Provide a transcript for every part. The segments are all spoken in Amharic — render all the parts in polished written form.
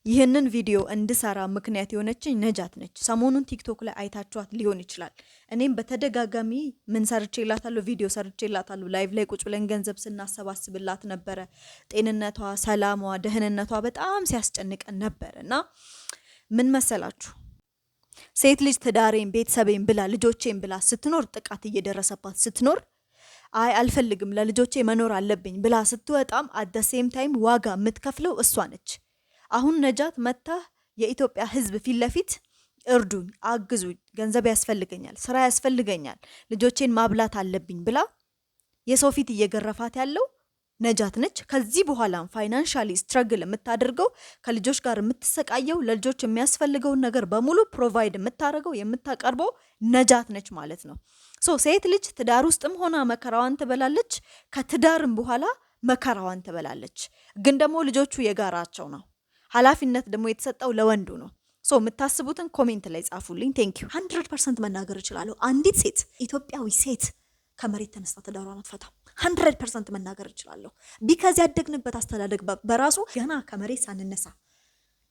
ይህንን ቪዲዮ እንድሰራ ምክንያት የሆነችኝ ነጃት ነች። ሰሞኑን ቲክቶክ ላይ አይታችኋት ሊሆን ይችላል። እኔም በተደጋጋሚ ምን ሰርቼላታለሁ፣ ቪዲዮ ሰርቼላታለሁ። Live ላይ ቁጭ ብለን ገንዘብ ስናሰባስብላት ነበረ። ጤንነቷ፣ ሰላሟ፣ ደህንነቷ በጣም ሲያስጨንቀን ነበር። እና ምን መሰላችሁ፣ ሴት ልጅ ትዳሬን ቤተሰቤን ብላ፣ ልጆቼን ብላ ስትኖር፣ ጥቃት እየደረሰባት ስትኖር፣ አይ አልፈልግም፣ ለልጆቼ መኖር አለብኝ ብላ ስትወጣም at the same time ዋጋ የምትከፍለው እሷ ነች። አሁን ነጃት መታ የኢትዮጵያ ሕዝብ ፊት ለፊት እርዱኝ፣ አግዙኝ፣ ገንዘብ ያስፈልገኛል፣ ስራ ያስፈልገኛል፣ ልጆቼን ማብላት አለብኝ ብላ የሰው ፊት እየገረፋት ያለው ነጃት ነች። ከዚህ በኋላም financially struggle የምታደርገው፣ ከልጆች ጋር የምትሰቃየው፣ ለልጆች የሚያስፈልገውን ነገር በሙሉ provide የምታደርገው፣ የምታቀርበው ነጃት ነች ማለት ነው። So ሴት ልጅ ትዳር ውስጥም ሆና መከራዋን ትበላለች፣ ከትዳርም በኋላ መከራዋን ትበላለች። ግን ደግሞ ልጆቹ የጋራቸው ነው። ኃላፊነት ደግሞ የተሰጠው ለወንዱ ነው። So የምታስቡትን comment ላይ ጻፉልኝ። Thank you። 100% መናገር እችላለሁ። አንዲት ሴት፣ ኢትዮጵያዊ ሴት ከመሬት ተነስታ ትዳሯን አትፈታም። 100% መናገር እችላለሁ። Because ያደግንበት አስተዳደግ በራሱ ገና ከመሬት ሳንነሳ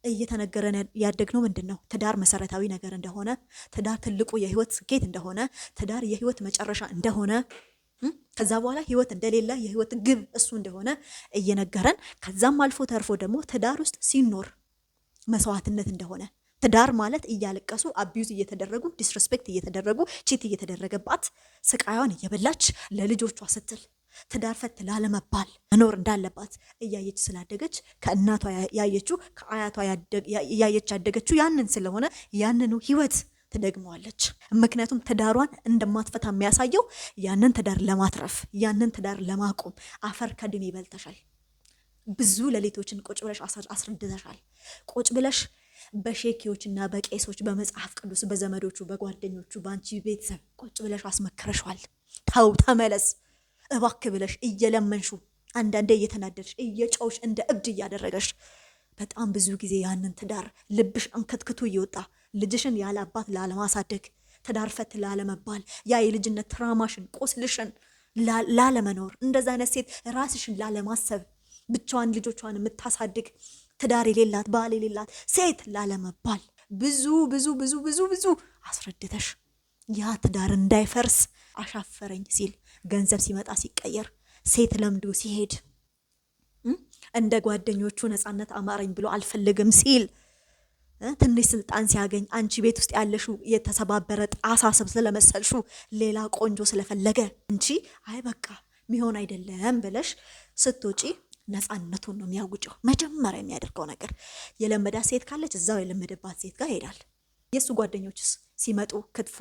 እየተነገረን ያደግነው ምንድን ነው? ትዳር መሰረታዊ ነገር እንደሆነ፣ ትዳር ትልቁ የህይወት ስኬት እንደሆነ፣ ትዳር የህይወት መጨረሻ እንደሆነ፣ ከዛ በኋላ ህይወት እንደሌለ፣ የህይወት ግብ እሱ እንደሆነ እየነገረን፣ ከዛም አልፎ ተርፎ ደግሞ ትዳር ውስጥ ሲኖር መስዋዕትነት እንደሆነ፣ ትዳር ማለት እያለቀሱ፣ abuse እየተደረጉ፣ disrespect እየተደረጉ፣ cheat እየተደረገባት፣ ስቃዩን እየበላች ለልጆቿ ስትል ትዳር ፈት ላለመባል መኖር እንዳለባት እያየች ስላደገች፣ ከእናቷ ያየችው፣ ከአያቷ እያየች ያደገችው ያንን ስለሆነ ያንኑ ህይወት ትደግመዋለች። ምክንያቱም ትዳሯን እንደማትፈታ የሚያሳየው ያንን ትዳር ለማትረፍ፣ ያንን ትዳር ለማቆም አፈር ከድሜ በልተሻል። ብዙ ሌሊቶችን ቁጭ ብለሽ አስረድተሻል። ቁጭ ብለሽ በሼኪዎች እና በቄሶች፣ በመጽሐፍ ቅዱስ፣ በዘመዶቹ፣ በጓደኞቹ፣ በአንቺ ቤተሰብ ቁጭ ብለሽ አስመክረሸዋል። ተው ተመለስ እባክ ብለሽ እየለመንሹ፣ አንዳንዴ እየተናደድሽ፣ እየጮሽ፣ እንደ እብድ እያደረገሽ፣ በጣም ብዙ ጊዜ ያንን ትዳር ልብሽ አንከትክቶ እየወጣ፣ ልጅሽን ያለ አባት ላለማሳደግ፣ ትዳር ፈት ላለመባል፣ ያ የልጅነት trauma ሽን ቁስልሽን ላለመኖር፣ እንደዛ አይነት ሴት ራስሽን ላለማሰብ፣ ብቻዋን ልጆቿን የምታሳድግ፣ ትዳር የሌላት፣ ባል የሌላት ሴት ላለመባል ብዙ ብዙ ብዙ ብዙ ብዙ አስረድተሽ ያ ትዳር እንዳይፈርስ አሻፈረኝ ሲል፣ ገንዘብ ሲመጣ ሲቀየር፣ ሴት ለምዶ ሲሄድ፣ እንደ ጓደኞቹ ነፃነት አማረኝ ብሎ አልፈልግም ሲል፣ ትንሽ ስልጣን ሲያገኝ፣ አንቺ ቤት ውስጥ ያለሽው የተሰባበረ ጣሳ ስብ ስለመሰልሽው ሌላ ቆንጆ ስለፈለገ፣ አንቺ አይ በቃ ሚሆን አይደለም ብለሽ ስትወጪ ነፃነቱን ነው የሚያውጀው። መጀመሪያ የሚያደርገው ነገር የለመዳት ሴት ካለች እዛው የለመደባት ሴት ጋር ይሄዳል። የእሱ ጓደኞችስ ሲመጡ ክትፎ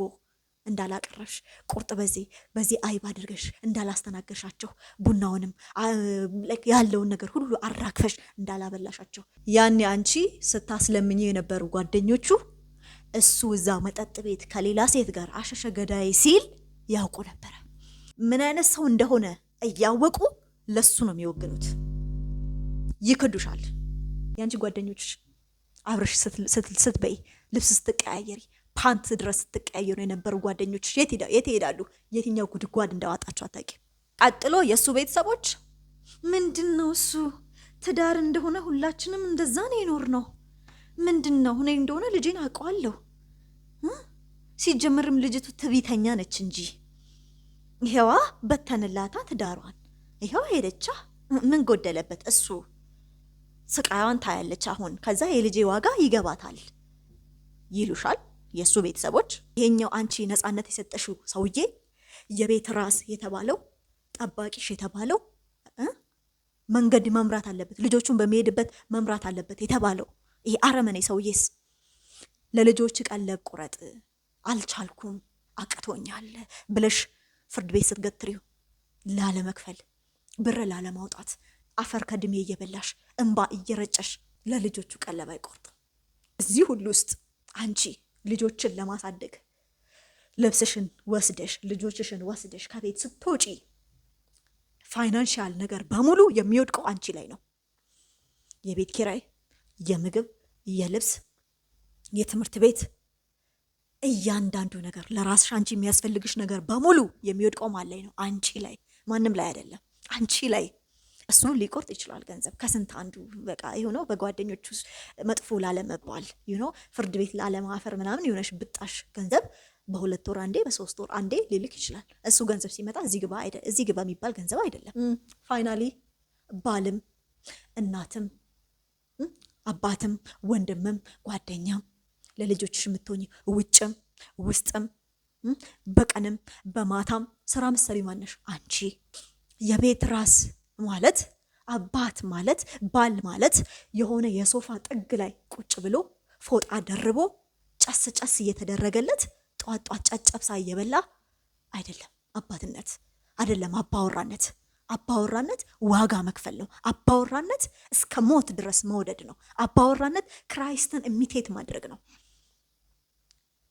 እንዳላቀረብሽ፣ ቁርጥ በዚህ በዚህ አይብ አድርገሽ እንዳላስተናገርሻቸው፣ ቡናውንም ያለውን ነገር ሁሉ አራግፈሽ እንዳላበላሻቸው፣ ያኔ አንቺ ስታስለምኝ የነበሩ ጓደኞቹ እሱ እዛ መጠጥ ቤት ከሌላ ሴት ጋር አሸሸ ገዳይ ሲል ያውቁ ነበረ። ምን አይነት ሰው እንደሆነ እያወቁ ለሱ ነው የሚወግኑት። ይክዱሻል። የአንቺ ጓደኞች አብረሽ ስትበይ፣ ልብስ ስትቀያየሪ፣ ፓንት ድረስ ስትቀያየሩ የነበሩ ጓደኞች የት ይሄዳሉ? የትኛው ጉድጓድ እንዳዋጣቸው አታውቂም። ቀጥሎ የእሱ ቤተሰቦች ምንድን ነው፣ እሱ ትዳር እንደሆነ ሁላችንም እንደዛ ነው የኖርነው። ምንድን ነው፣ እኔ እንደሆነ ልጄን አውቀዋለሁ። ሲጀምርም ልጅቱ ትቢተኛ ነች እንጂ ይሄዋ በተንላታ ትዳሯን፣ ይሄዋ ሄደቻ። ምን ጎደለበት እሱ? ስቃዩን ታያለች አሁን። ከዛ የልጄ ዋጋ ይገባታል ይሉሻል የእሱ ቤተሰቦች። ይሄኛው አንቺ ነፃነት የሰጠሽው ሰውዬ፣ የቤት ራስ የተባለው፣ ጠባቂሽ የተባለው፣ መንገድ መምራት አለበት፣ ልጆቹን በሚሄድበት መምራት አለበት የተባለው ይሄ አረመኔ ሰውዬስ ለልጆች ቀለብ ቁረጥ፣ አልቻልኩም፣ አቅቶኛል ብለሽ ፍርድ ቤት ስትገትሪው ላለመክፈል፣ ብር ላለማውጣት አፈር ከድሜ እየበላሽ፣ እንባ እየረጨሽ ለልጆቹ ቀለብ አይቆርጥም። እዚህ ሁሉ ውስጥ አንቺ ልጆችን ለማሳደግ ልብስሽን ወስደሽ፣ ልጆችሽን ወስደሽ ከቤት ስትወጪ financial ነገር በሙሉ የሚወድቀው አንቺ ላይ ነው። የቤት ኪራይ፣ የምግብ፣ የልብስ፣ የትምህርት ቤት፣ እያንዳንዱ ነገር፣ ለራስሽ አንቺ የሚያስፈልግሽ ነገር በሙሉ የሚወድቀው ማን ላይ ነው? አንቺ ላይ፣ ማንም ላይ አይደለም፣ አንቺ ላይ። እሱ ሊቆርጥ ይችላል ገንዘብ ከስንት አንዱ፣ በቃ የሆነው በጓደኞቹ መጥፎ ላለመባል፣ ፍርድ ቤት ላለማፈር ምናምን የሆነሽ ብጣሽ ገንዘብ በ2 ወር አንዴ፣ በ3 ወር አንዴ ሊልክ ይችላል። እሱ ገንዘብ ሲመጣ እዚህ ግባ የሚባል ገንዘብ አይደለም። Finally ባልም እናትም አባትም ወንድምም ጓደኛም ለልጆችሽ የምትሆኝ ውጭም ውስጥም በቀንም በማታም ስራ ምሰሪ ማነሽ? አንቺ። የቤት ራስ ማለት፣ አባት ማለት፣ ባል ማለት የሆነ የሶፋ ጥግ ላይ ቁጭ ብሎ ፎጣ ደርቦ ጨስ ጨስ እየተደረገለት ጧት ጧት ጨጨብሳ እየበላ አይደለም። አባትነት አይደለም አባወራነት። አባወራነት ዋጋ መክፈል ነው። አባወራነት እስከ ሞት ድረስ መውደድ ነው። አባወራነት Christ ን imitate ማድረግ ነው።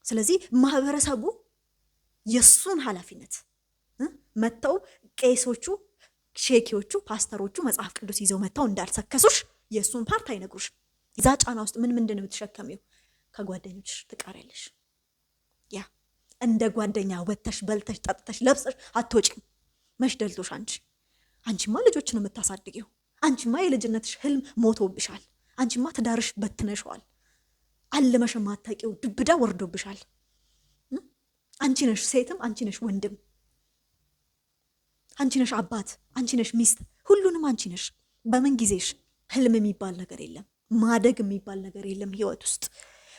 ስለዚህ ማህበረሰቡ የእሱን ኃላፊነት መጥተው ቄሶቹ፣ ሼኪዎቹ፣ ፓስተሮቹ መጽሐፍ ቅዱስ ይዘው መጥተው እንዳልሰከሱሽ የእሱን part አይነግሩሽ። እዛ ጫና ውስጥ ምን ምንድን ነው የምትሸከሚው? ከጓደኞችሽ ትቀሪያለሽ። Yeah፣ እንደ ጓደኛ ወጥተሽ በልተሽ ጠጥተሽ ለብሰሽ አትወጪም። መች ደልቶሽ አንቺ? አንቺማ ልጆችን የምታሳድጊው፣ አንቺማ የልጅነትሽ ህልም ሞቶብሻል። አንቺማ ትዳርሽ በትነሸዋል። አልመሽ የማታውቂው ዱብዳ ወርዶብሻል። አንቺ ነሽ ሴትም፣ አንቺ ነሽ ወንድም፣ አንቺ ነሽ አባት፣ አንቺ ነሽ ሚስት፣ ሁሉንም አንቺ ነሽ። በምን ጊዜሽ ህልም የሚባል ነገር የለም። ማደግ የሚባል ነገር የለም ህይወት ውስጥ።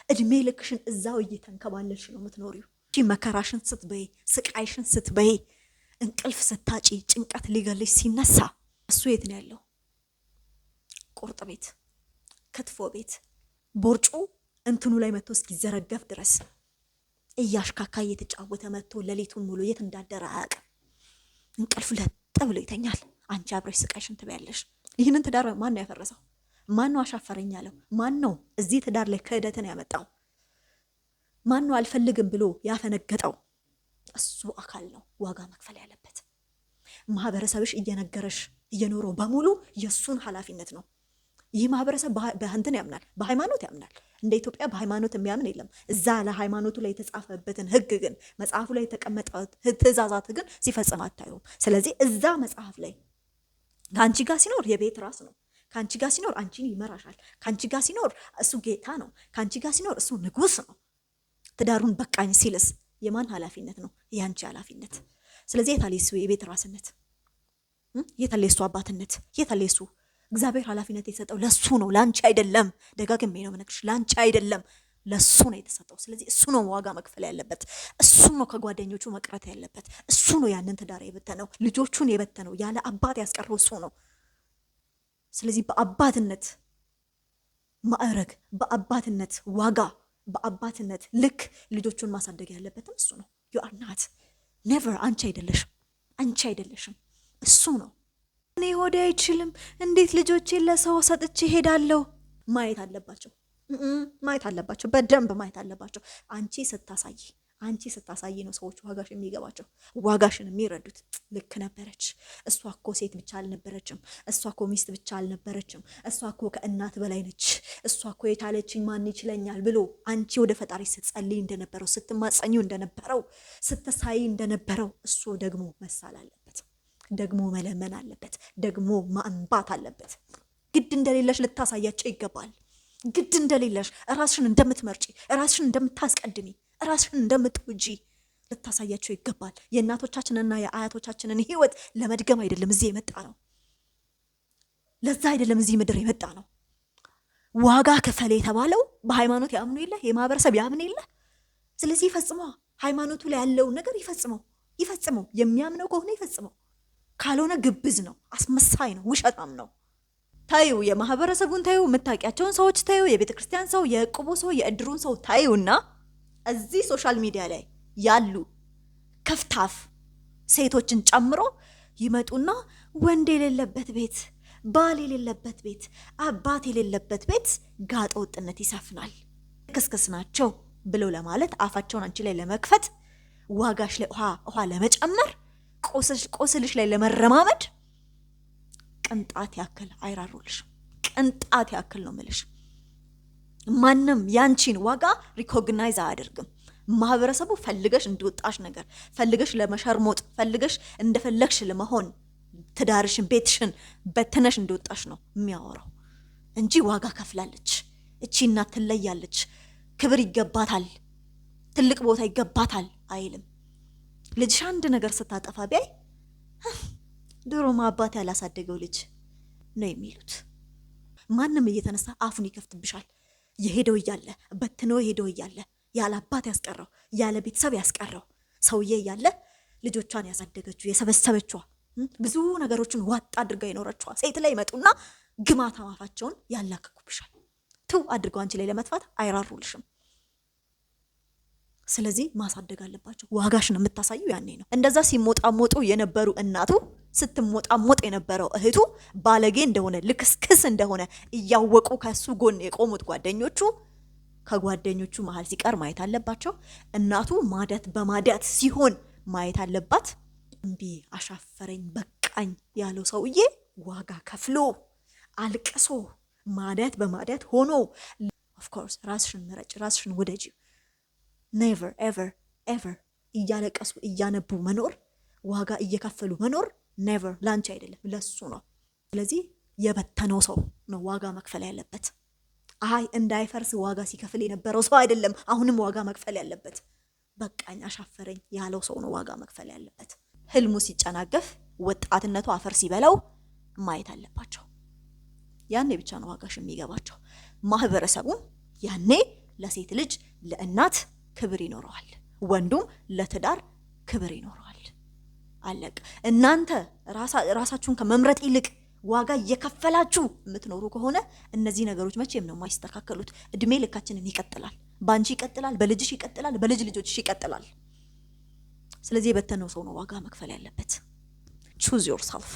እድሜ ልክሽን እዛው እየተንከባለልሽ ነው የምትኖሪው። መከራሽን ስትበይ፣ ስቃይሽን ስትበይ፣ እንቅልፍ ስታጪ፣ ጭንቀት ሊገልሽ ሲነሳ እሱ የት ነው ያለው? ቁርጥ ቤት፣ ክትፎ ቤት፣ ቦርጩ እንትኑ ላይ መጥቶ እስኪዘረገፍ ድረስ እያሽካካ እየተጫወተ መጥቶ ሌሊቱን ሙሉ የት እንዳደረ አያውቅም። እንቅልፍ ለጥ ብሎ ይተኛል። አንቺ አብረሽ ስቃይሽን ትበያለሽ። ይህንን ትዳር ማን ነው ያፈረሰው? ማን ነው አሻፈረኝ ያለው? ማን ነው እዚህ ትዳር ላይ ክህደትን ያመጣው? ማን ነው አልፈልግም ብሎ ያፈነገጠው? እሱ አካል ነው ዋጋ መክፈል ያለበት። ማህበረሰብሽ እየነገረሽ እየኖረው በሙሉ የእሱን ኃላፊነት ነው። ይህ ማህበረሰብ በእንትን ያምናል፣ በሃይማኖት ያምናል። እንደ ኢትዮጵያ በሃይማኖት የሚያምን የለም። እዛ ለሃይማኖቱ ላይ የተጻፈበትን ህግ ግን፣ መጽሐፉ ላይ የተቀመጠ ትእዛዛት ግን ሲፈጽም አታዩም። ስለዚህ እዛ መጽሐፍ ላይ ከአንቺ ጋር ሲኖር የቤት ራስ ነው። ከአንቺ ጋር ሲኖር አንቺን ይመራሻል። ከአንቺ ጋር ሲኖር እሱ ጌታ ነው። ከአንቺ ጋር ሲኖር እሱ ንጉስ ነው። ትዳሩን በቃኝ ሲልስ የማን ኃላፊነት ነው? የአንቺ ኃላፊነት። ስለዚህ የታለ የሱ የቤት ራስነት? የታለ የሱ አባትነት? የታለ የሱ እግዚአብሔር ኃላፊነት የሰጠው ለሱ ነው፣ ለአንቺ አይደለም። ደጋግሜ ነው የምነግርሽ፣ ለአንቺ አይደለም፣ ለሱ ነው የተሰጠው። ስለዚህ እሱ ነው ዋጋ መክፈል ያለበት። እሱ ነው ከጓደኞቹ መቅረት ያለበት። እሱ ነው ያንን ትዳር የበተነው፣ ልጆቹን የበተነው፣ ያለ አባት ያስቀረው እሱ ነው። ስለዚህ በአባትነት ማዕረግ፣ በአባትነት ዋጋ፣ በአባትነት ልክ ልጆቹን ማሳደግ ያለበትም እሱ ነው። You are not never፣ አንቺ አይደለሽም፣ አንቺ አይደለሽም፣ እሱ ነው። እኔ ሆዴ አይችልም፣ እንዴት ልጆቼን ለሰው ሰጥቼ ሄዳለሁ? ማየት አለባቸው፣ ማየት አለባቸው፣ በደንብ ማየት አለባቸው። አንቺ ስታሳይ ነው ሰዎች ዋጋሽ የሚገባቸው፣ ዋጋሽን የሚረዱት። ልክ ነበረች። እሷ እኮ ሴት ብቻ አልነበረችም። እሷ እኮ ሚስት ብቻ አልነበረችም። እሷ እኮ ከእናት በላይ ነች። እሷ እኮ የቻለችኝ ማን ይችለኛል ብሎ አንቺ ወደ ፈጣሪ ስትጸልይ እንደነበረው፣ ስትማጸኚ እንደነበረው፣ ስትሳይ እንደነበረው እሱ ደግሞ መሳል አለበት። ደግሞ መለመን አለበት። ደግሞ ማንባት አለበት። ግድ እንደሌለሽ ልታሳያቸው ይገባል። ግድ እንደሌለሽ፣ ራስሽን እንደምትመርጪ፣ ራስሽን እንደምታስቀድሚ፣ ራስሽን እንደምትወጂ ልታሳያቸው ይገባል። የእናቶቻችንና የአያቶቻችንን ሕይወት ለመድገም አይደለም እዚህ የመጣነው። ለዛ አይደለም እዚህ ምድር የመጣነው። ዋጋ ክፈል የተባለው በሃይማኖት ያምኑ የለ፣ የማህበረሰብ ያምን የለ። ስለዚህ ይፈጽመዋ። ሃይማኖቱ ላይ ያለውን ነገር ይፈጽመው፣ ይፈጽመው። የሚያምነው ከሆነ ይፈጽመው፣ ካልሆነ ግብዝ ነው፣ አስመሳይ ነው፣ ውሸታም ነው። ታዩ፣ የማህበረሰቡን ታዩ፣ የምታውቂያቸውን ሰዎች ታዩ፣ የቤተ ክርስቲያን ሰው፣ የእቁቡ ሰው፣ የእድሩን ሰው ታዩና እዚህ social media ላይ ያሉ ከፍታፍ ሴቶችን ጨምሮ ይመጡና ወንድ የሌለበት ቤት፣ ባል የሌለበት ቤት፣ አባት የሌለበት ቤት ጋጠ ወጥነት ይሰፍናል፣ ክስክስ ናቸው ብለው ለማለት፣ አፋቸውን አንቺ ላይ ለመክፈት፣ ዋጋሽ ላይ ውሃ ውሃ ለመጨመር፣ ቆስልሽ ላይ ለመረማመድ ቅንጣት ያክል አይራሩልሽም። ቅንጣት ያክል ነው ምልሽ። ማንም ያንቺን ዋጋ recognize አያደርግም። ማህበረሰቡ ፈልገሽ እንድወጣሽ ነገር፣ ፈልገሽ ለመሸርሞጥ፣ ፈልገሽ እንደፈለግሽ ለመሆን ትዳርሽን ቤትሽን በትነሽ እንደወጣሽ ነው የሚያወራው እንጂ ዋጋ ከፍላለች፣ እቺ እናት ትለያለች፣ ክብር ይገባታል፣ ትልቅ ቦታ ይገባታል አይልም። ልጅሽ አንድ ነገር ስታጠፋ ቢያይ ድሮማ አባት ያላሳደገው ልጅ ነው የሚሉት። ማንም እየተነሳ አፉን ይከፍትብሻል። የሄደው እያለ፣ በትኖ የሄደው እያለ፣ ያለ አባት ያስቀረው፣ ያለ ቤተሰብ ያስቀረው ሰውዬ እያለ፣ ልጆቿን ያሳደገችው፣ የሰበሰበችዋ፣ ብዙ ነገሮችን ዋጥ አድርጋ የኖረችዋ ሴት ላይ ይመጡና ግማታ አፋቸውን ያላክኩብሻል። ትው አድርገው አንቺ ላይ ለመጥፋት አይራሩልሽም። ስለዚህ ማሳደግ አለባቸው። ዋጋሽን የምታሳዩ ያኔ ነው። እንደዛ ሲሞጣሞጡ የነበሩ እናቱ፣ ስትሞጣሞጥ የነበረው እህቱ፣ ባለጌ እንደሆነ፣ ልክስክስ እንደሆነ እያወቁ ከሱ ጎን የቆሙት ጓደኞቹ ከጓደኞቹ መሀል ሲቀር ማየት አለባቸው። እናቱ ማዳት በማዳት ሲሆን ማየት አለባት። እምቢ፣ አሻፈረኝ፣ በቃኝ ያለው ሰውዬ ዋጋ ከፍሎ፣ አልቅሶ፣ ማዳት በማዳት ሆኖ፣ of course ራስሽን ምረጭ፣ ራስሽን ውደጂ። Never ever ever እያለቀሱ እያነቡ መኖር፣ ዋጋ እየከፈሉ መኖር never ለአንቺ አይደለም፣ ለሱ ነው። ስለዚህ የበተነው ሰው ነው ዋጋ መክፈል ያለበት። አይ እንዳይፈርስ ዋጋ ሲከፍል የነበረው ሰው አይደለም አሁንም ዋጋ መክፈል ያለበት። በቃኝ፣ አሻፈረኝ ያለው ሰው ነው ዋጋ መክፈል ያለበት። ህልሙ ሲጨናገፍ፣ ወጣትነቱ አፈር ሲበላው ማየት አለባቸው። ያኔ ብቻ ነው ዋጋሽ የሚገባቸው። ማህበረሰቡም ያኔ ለሴት ልጅ፣ ለእናት ክብር ይኖረዋል። ወንዱም ለትዳር ክብር ይኖረዋል። አለቀ። እናንተ ራሳችሁን ከመምረጥ ይልቅ ዋጋ እየከፈላችሁ የምትኖሩ ከሆነ እነዚህ ነገሮች መቼም ነው የማይስተካከሉት። እድሜ ልካችንን ይቀጥላል። በአንቺ ይቀጥላል፣ በልጅሽ ይቀጥላል፣ በልጅ ልጆችሽ ይቀጥላል። ስለዚህ የበተነው ሰው ነው ዋጋ መክፈል ያለበት። Choose yourself።